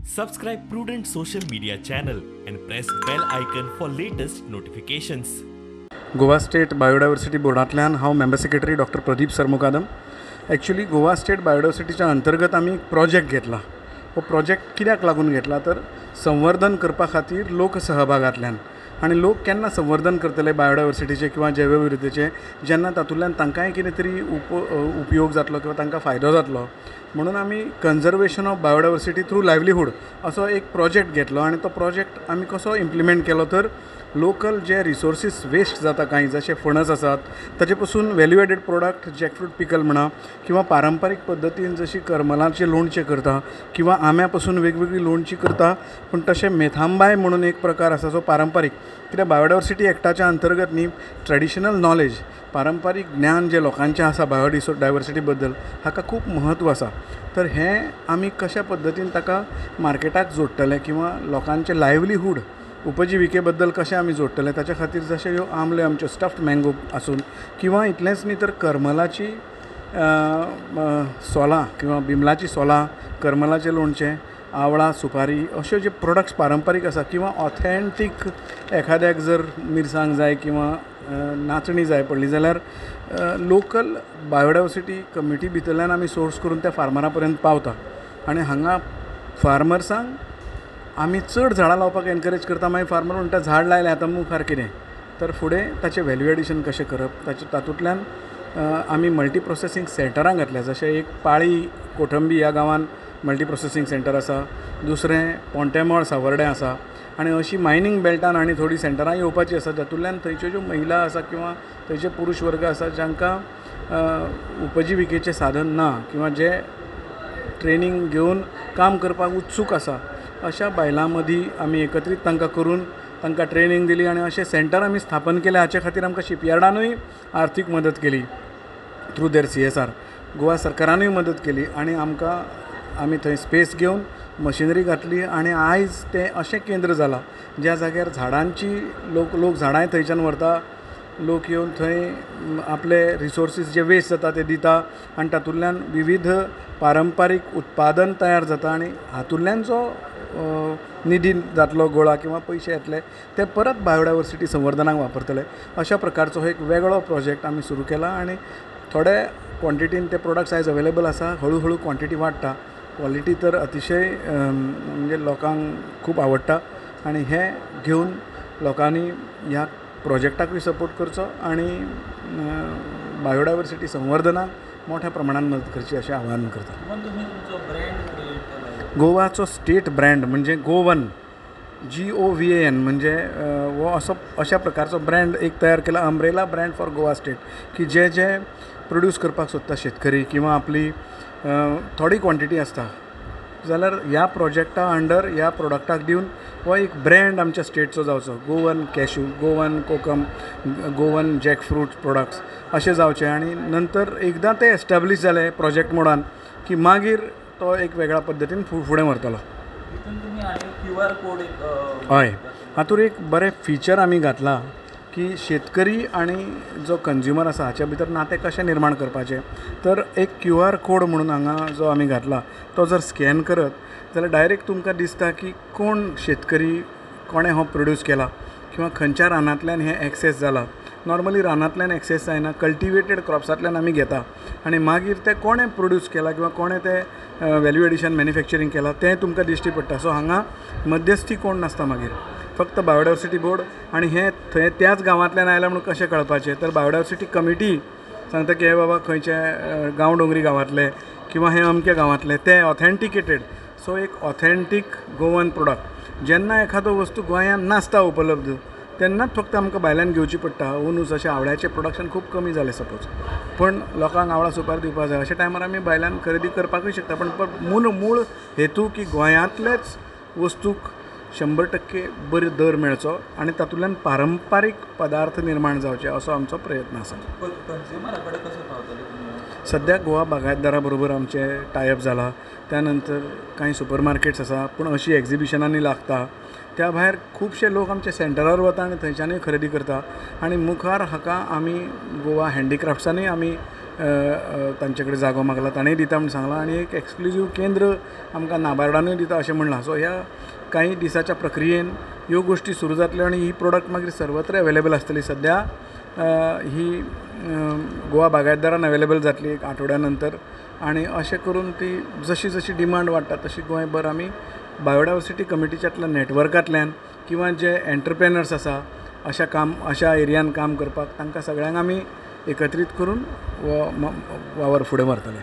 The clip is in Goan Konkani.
Subscribe Prudent Social Media channel and press bell icon for latest notifications. Goa state biodiversity बोर्डांतल्यान हांव member secretary doctor Pradeep Sarmukadam. Actually Goa state बायोडायवर्सिटीच्या अंतर्गत आमी एक प्रोजेक्ट घेतला. हो प्रोजेक्ट कित्याक लागून घेतला तर संवर्धन करपा खातीर लोकसहभागांतल्यान. आनी लोक केन्ना संवर्धन करतले बायोडायवर्सिटीचें किंवा जैवविविधतेचें, जेन्ना तातूंतल्यान तांकांय कितें तरी उपयोग जातलो किंवा तांकां फायदो जातलो. म्हणून आमी conservation of biodiversity through livelihood असो एक प्रोजेक्ट घेतलो आनी तो प्रोजेक्ट आमी कसो इम्प्लिमेंट केलो तर लोकल जे रिसोर्सीस वेस्ट जाता कांय, जशे फणस आसात ताचे पसून value added product jackfruit pickle म्हणा किंवा पारंपारीक पद्दतीन जशी करमलाचें लोणचें करता किंवा आंब्या पसून वेगवेगळीं लोणचीं करता. पूण तशें मेथांबाय म्हणून एक प्रकार आसा जो पारंपारीक, कित्याक बायोडायवर्सिटी एक्टाच्या अंतर्गत न्ही ट्रेडिशनल नॉलेज, पारंपारीक ज्ञान जें लोकांचें आसा बायोडायवर्सिटी बद्दल हाका खूब म्हत्व आसा. तर हें आमी कश्या पद्दतीन ताका मार्केटाक जोडटले किंवा लोकांचें लायवलीहूड उपजिविके बद्दल कशें आमी जोडटले ताच्या खातीर जशे ह्यो आमल्यो आमच्यो स्टफ्ड मँगो आसून किंवा इतलेंच न्ही तर करमलाची सोलां किंवा बिमलाची सोलां, करमलाचें लोणचें, आवळा सुपारी अश्यो जे प्रोडक्ट्स पारंपारीक आसा किंवा ऑथेंटीक एखाद्याक जर मिरसांग जाय किंवा नाचणी जाय पडली जाल्यार लोकल बायोडायवर्सिटी कमिटी भितरल्यान आमी सोर्स करून त्या फार्मरा पर्यंत पावता. आनी हांगा फार्मर्सांक आमी चड झाडां लावपाक एनकरेज करता. मागीर फार्मर म्हणटा झाड लायलें आतां मुखार कितें, तर फुडें ताचें वेल्यू एडिशन कशें करप, ताचे तातूंतल्यान आमी मल्टी प्रोसेसींग सेंटरां घातल्या. जशें एक पाळी कोठंबी ह्या गांवांत मल्टी प्रोसेसींग सेंटर आसा, दुसरें पोंटेमळ सावर्डें आसा आनी अशी मायनींग बेल्टान आनी थोडीं सेंटरां येवपाचीं आसा जातूंतल्यान थंयच्यो ज्यो महिला आसा किंवा थंयचे पुरूश वर्ग आसा जांकां उपजिविकेचें साधन ना किंवा जे ट्रेनींग घेवन काम करपाक उत्सूक आसा अशा बायलां मदीं आमी एकत्रीत तांकां करून तांकां ट्रेनींग दिली आनी अशें सेंटर आमी स्थापन केलें. हाचे खातीर आमकां शिपयार्डानूय आर्थीक मदत केली थ्रू there CSR, Goa सरकारानूय मदत केली आनी आमकां आमी थंय स्पेस घेवन मशिनरी घातली आनी आयज तें अशें केंद्र जालां ज्या जाग्यार झाडांची लोक झाडांय थंयच्यान व्हरता, लोक येवन थंय आपले रिसोर्सीस जे वेस्ट जाता ते दिता आनी तातूंतल्यान विविध पारंपारीक उत्पादन तयार जाता आनी हातूंतल्यान जो निधी जातलो गोळा किंवा पयशे येतले ते परत बायोडायवर्सिटी संवर्धनाक वापरतले. अशा प्रकारचो एक वेगळो प्रोजेक्ट आमी सुरू केला आनी थोडे क्वॉन्टिटीन ते प्रोडक्ट्स आयज अवेलेबल आसा. हळू हळू क्वॉन्टिटी वाडटा, क्वॉलिटी तर अतिशय म्हणजे लोकांक खूब आवडटा आनी हें घेवन लोकांनी ह्या प्रोजेक्टाकूय सपोर्ट करचो आनी बायोडायवर्सिटी संवर्धनाक मोठ्या प्रमाणान मदत करची अशें आवाहन करता. गोवाचो स्टेट ब्रँड म्हणजे गोवन, GOVAN म्हणजे हो असो अशा प्रकारचो ब्रँड एक तयार केला, umbrella brand for Goa state, की जे जे प्रोड्यूस करपाक सोदता शेतकरी किंवा आपली थोडी क्वॉन्टिटी आसता जाल्यार ह्या प्रोजेक्टा अंडर ह्या प्रोडक्टाक दिवन हो एक ब्रँड आमच्या स्टेटचो जावचो. Goan cashew, Goan kokum, Goan jackfruit products अशें जावचें आनी नंतर एकदां ते एस्टेब्लीश जाले प्रोजेक्ट मोडान की मागीर तो एक वेगळ्या पद्दतीन फुडें व्हरतलो. हय, हातूंत एक बरें फिचर आमी घातलां की शेतकरी आनी जो कंज्युमर आसा हाच्या भितर नातें कशें निर्माण करपाचें. तर एक QR code म्हणून हांगा जो आमी घातला तो जर स्कॅन करत जाल्यार डायरेक्ट तुमकां दिसता की कोण शेतकरी कोणें हो प्रोड्यूस केला किंवा खंयच्या रानांतल्यान हें एक्सेस जाला. नॉर्मली रानांतल्यान एक्सेस जायना, कल्टिवेटेड क्रॉप्सांतल्यान आमी घेता आनी मागीर तें कोणें प्रोड्यूस केलां किंवा कोणें तें वेल्यू एडिशन मॅन्युफॅक्चरींग केलां तें तुमकां दिश्टी पडटा. सो हांगा मध्यस्थी कोण नासता, मागीर फक्त बायोडायवर्सिटी बोर्ड आनी हें थंय त्याच गांवांतल्यान आयलां म्हणून कशें कळपाचें तर बायोडायवर्सिटी कमिटी सांगता की हे बाबा खंयचे गांवडोंगरी गांवांतले किंवा हे अमके गांवांतले, ते ऑथेंटिकेटेड. सो एक ऑथेंटीक गोवन प्रोडक्ट जेन्ना एखादो वस्तू गोंयांत नासता उपलब्ध तेन्नाच फक्त आमकां भायल्यान घेवची पडटा. अंदू जशें आवळ्याचें प्रोडक्शन खूब कमी जालें सपोज, पूण लोकांक आवळा सुपारी दिवपाक जाय अशा टायमार आमी भायल्यान खरेदी करपाकूय शकता. पण मूळ हेतू की गोंयांतलेच वस्तूक 100% बरो दर मेळचो आनी तातूंतल्यान पारंपारीक पदार्थ निर्माण जावचे असो आमचो प्रयत्न आसा. सद्याक गोवा बागायतदारा बरोबर आमचें टायप जाला, त्या नंतर कांय सुपर मार्केट्स आसा, पूण अशी एग्जिबिशनांनी लागता. त्या भायर खुबशे लोक आमच्या सेंटरार वता आनी थंयच्यानूय खरेदी करता आनी मुखार हाका आमी गोवा हँडीक्राफ्ट्सांनी आमी तांचे कडेन जागो मागला, तांणीय दिता म्हूण सांगलां आनी एक एक्सक्लुजीव केंद्र आमकां नाबार्डानूय दिता अशें म्हणलां. सो ह्या कांय दिसाच्या प्रक्रियेन ह्यो गोश्टी सुरू जातल्यो आनी ही प्रोडक्ट मागीर सर्वत्र अवेलेबल आसतली. सद्या ही गोवा बागायतदारान अवेलेबल जातली एक आठवड्या नंतर आनी अशें करून ती जशी जशी डिमांड वाडटा तशी गोंयभर आमी बायोडायवर्सिटी कमिटीच्यांतल्या नेटवर्कांतल्यान किंवां जे एन्टरप्रेनर्स आसा अशा काम अशा एरियान काम करपाक तांकां सगळ्यांक आमी एकत्रीत करून हो वावर फुडें व्हरतले.